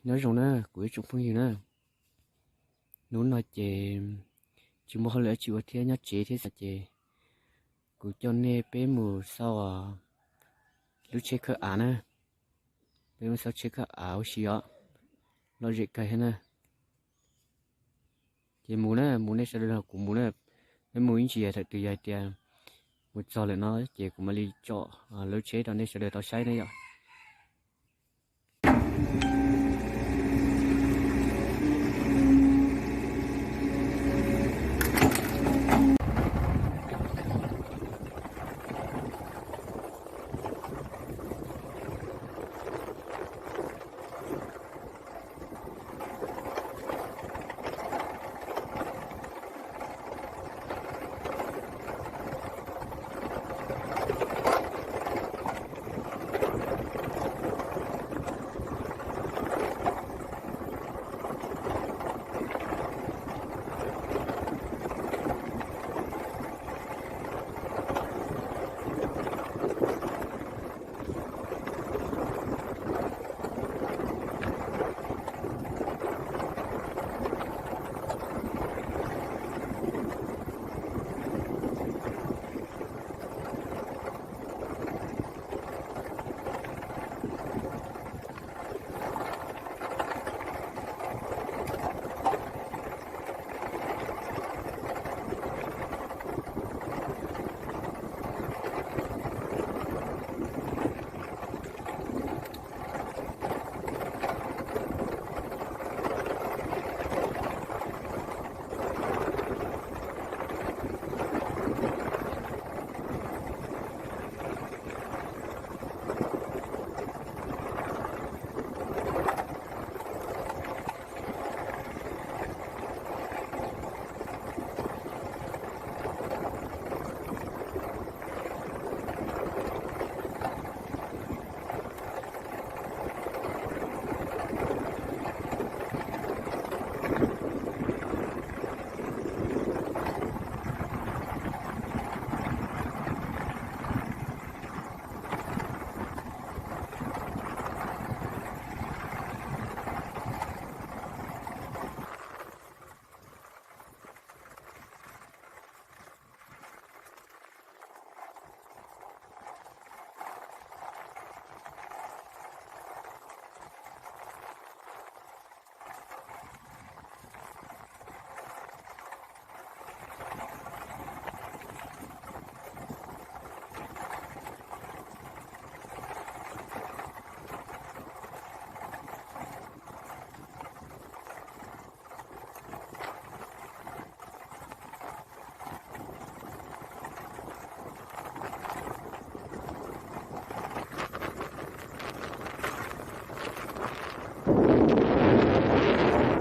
Nyob zoo na kuv ib tsoom phooj ywg na, hnub no ces tsis muaj hauj lwm dab tsi ua thiab, nyob tsev thiab xwb ces kuv coj nej peb mus xauj lub tsheb khawb av na, peb mus xauj tsheb khawb av ua si os, lom zem kawg thiab na. Ces mus na, mus nej sawv daws nrog kuv mus na, peb mus ib ntsis yam thaum twg yog hais tias mus txog lawm no ces kuv mam li tsom lub tsheb rau nej sawv daws tau saib na yom.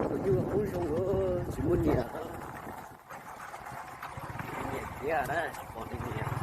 Tus nyuj qub zoo, tsis muaj niam. Niam thiab na, tsis pom li niam.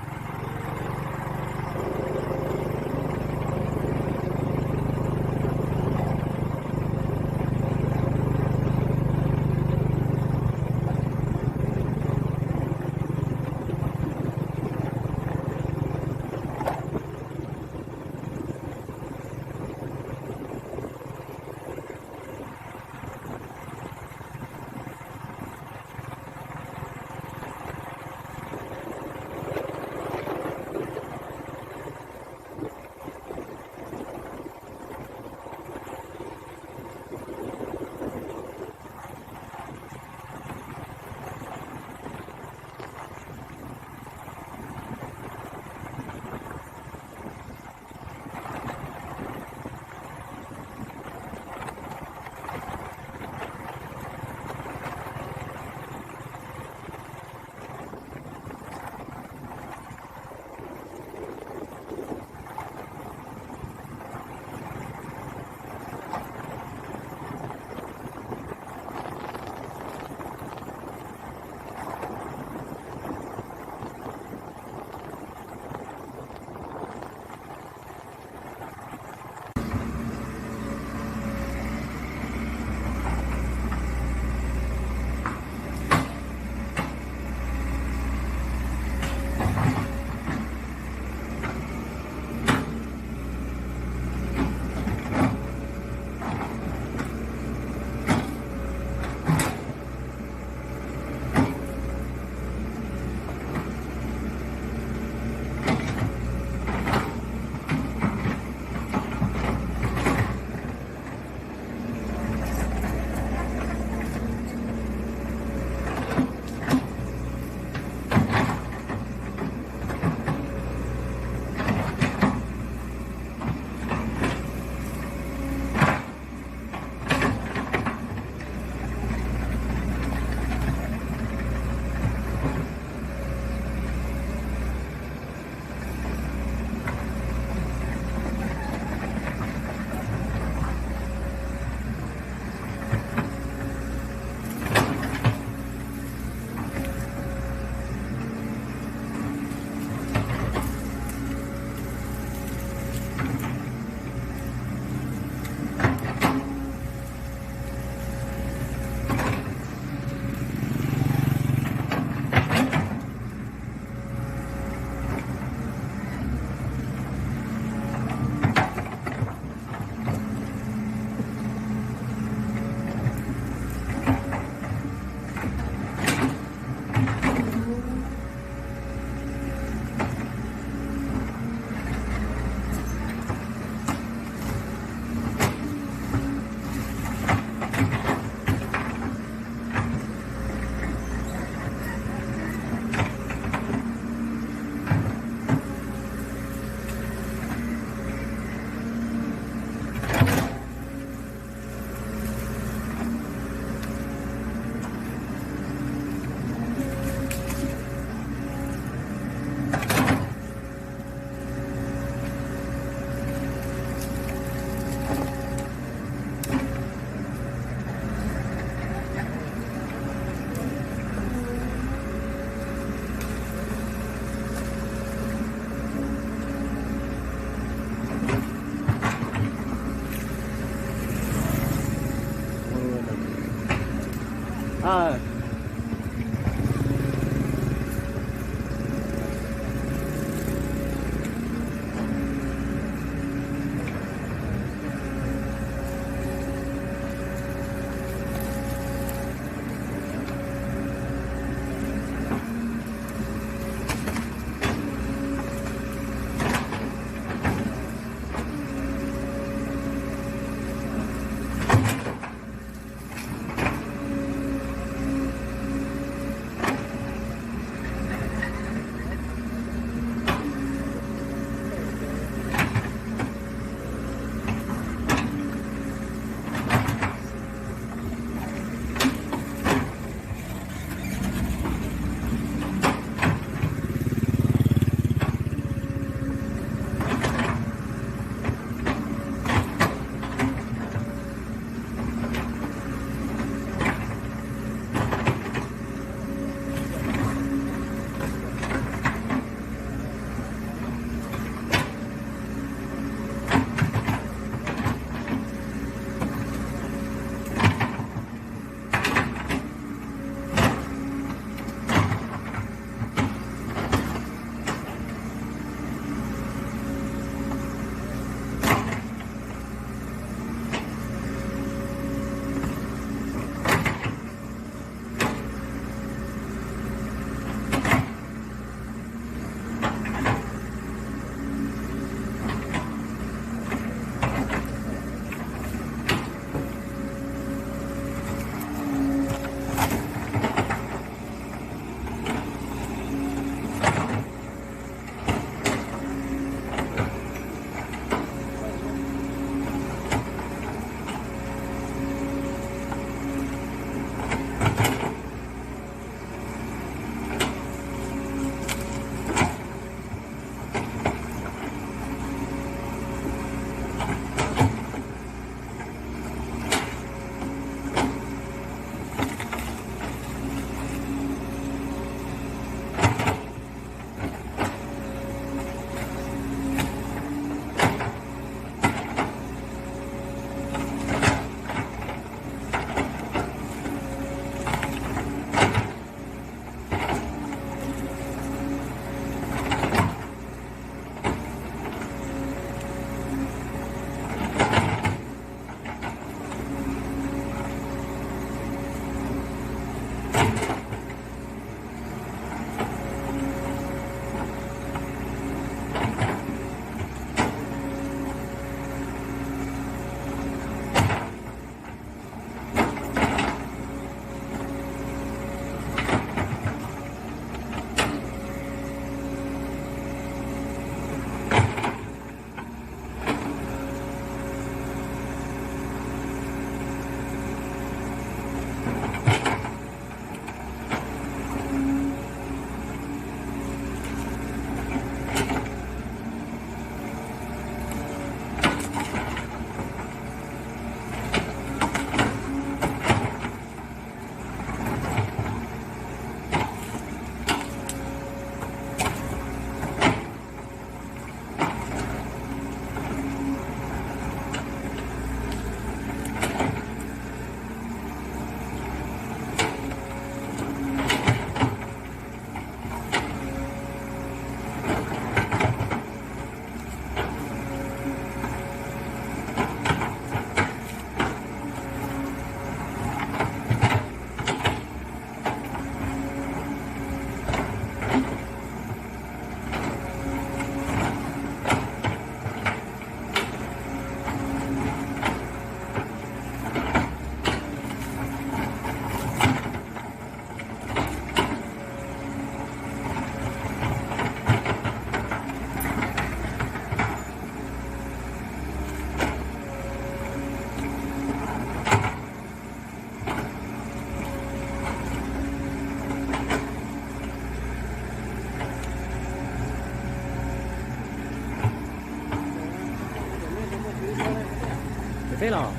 Peb los,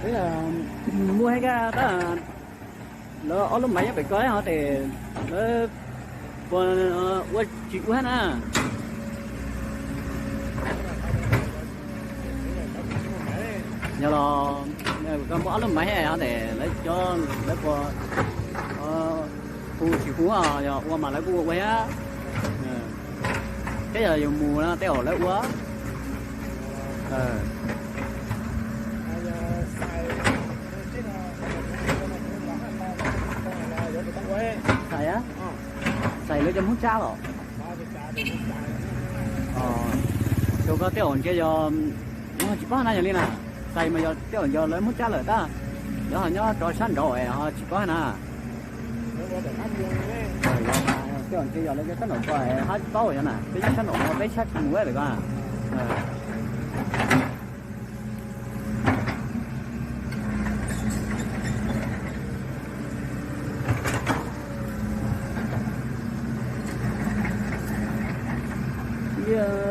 peb muaj ib kab tab, lawv ob lub maiv nyob pem ko ho tes lawv puas ua tsis ua na. Yog los Koj muab ob lub maiv os, lawv cov lawv puas hu tsis hu, yog ua mas lawv kuj ua ua thiab. Thiab yog yus mus no tej zaum lawv ua. Xais, xais lawv cov Hmoob Tsab los? Rau koj tej zaum ntshe yog, tsis paub na, yog li na. Xais mas yog tej zaum yog lawv Hmoob Tsab lawm tab, lawv ho nyob rau sab nraud es ho tsis paub na. Tej zaum ntshe yog lawv cov sab nraud ko hab tsis paub yog na, peb nyob sab nraud no peb tshab tsis mus lawm ko.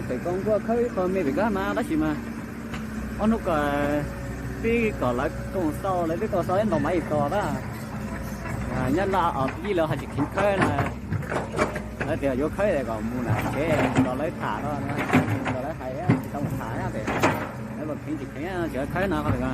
Pem ko nkuaj khawb ib qho me pem ko mas tab sis mas ob hnub ko pib kom lawv koom xauj, lawv twb koom xauj ib ntaus maiv tos tab. Nyob no os yij lawv ho tsis kheev khawb na, lawv tias yuav khawb kom mus na tsev, kom lawv tham no, kom lawv hais tsis tau mus tham tes, lawv los kheev tsis kheev tseem khawb no.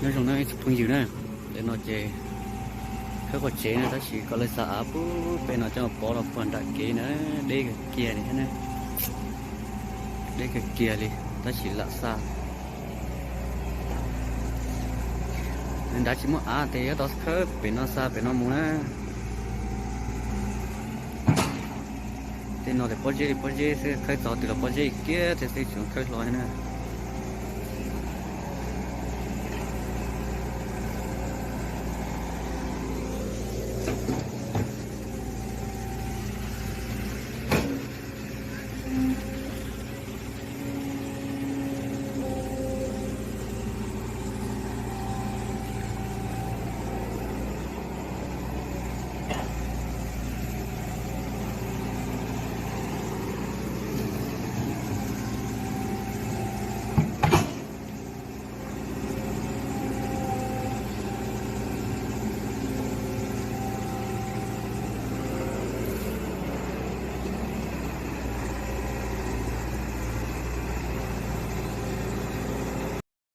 Nyob zoo na ib tsoom phooj ywg na, ntawm no ces khawb qua tsev na, tab sis koj lawv xa av pub pem no coj pov los puag nram kev na, deb kawg kiag li thiab na, deb kawg kiag li, tab sis lam xa. Nws nrad tsis muaj av ces yuav tau khawb pem no xa pem no mus na. Tej no ces pob zeb li pob zeb xwb, khawb txog twg los pob zeb kiag thiab xwb, tsis khawb hlo thiab na.